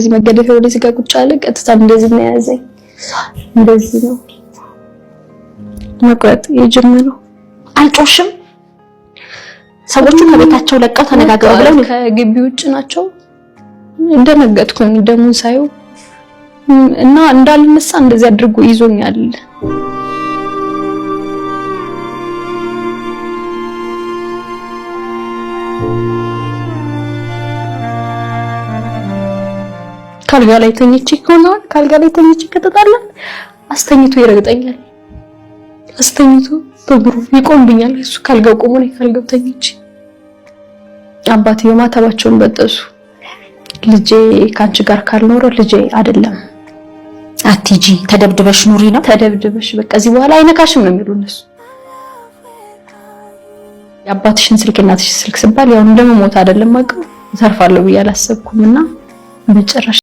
እንደዚህ መገደፊያ ወደዚህ ጋር ቁጭ አለ። ቀጥታ እንደዚህ ነው የያዘኝ። እንደዚህ ነው መቁረጥ የጀመረው። አልጮሽም? ሰዎቹ ከቤታቸው ለቀው ተነጋገሩ ብለው ከግቢ ውጭ ናቸው። እንደነገጥኩኝ ደሙን ሳየው እና እንዳልነሳ እንደዚህ አድርጎ ይዞኛል። ካልጋ ላይ ተኝቼ ከሆነ ካልጋ ላይ ተኝቼ ከተጣላን አስተኝቶ ይረግጠኛል። አስተኝቶ በእግሩ ይቆምብኛል። እሱ ካልጋው ቆሞ ነው ካልጋው ተኝቼ። አባትየው ማተባቸውን በጠሱ። ልጄ ከአንቺ ጋር ካልኖረ ልጄ አይደለም፣ አትጂ ተደብድበሽ ኑሪ ነው ተደብድበሽ በቃ እዚህ በኋላ አይነካሽም ነው የሚሉ እነሱ። የአባትሽን ስልክ የእናትሽን ስልክ ስባል ያው እንደምሞት አይደለም አውቀው እተርፋለሁ ብዬ አላሰብኩም እና በጭራሽ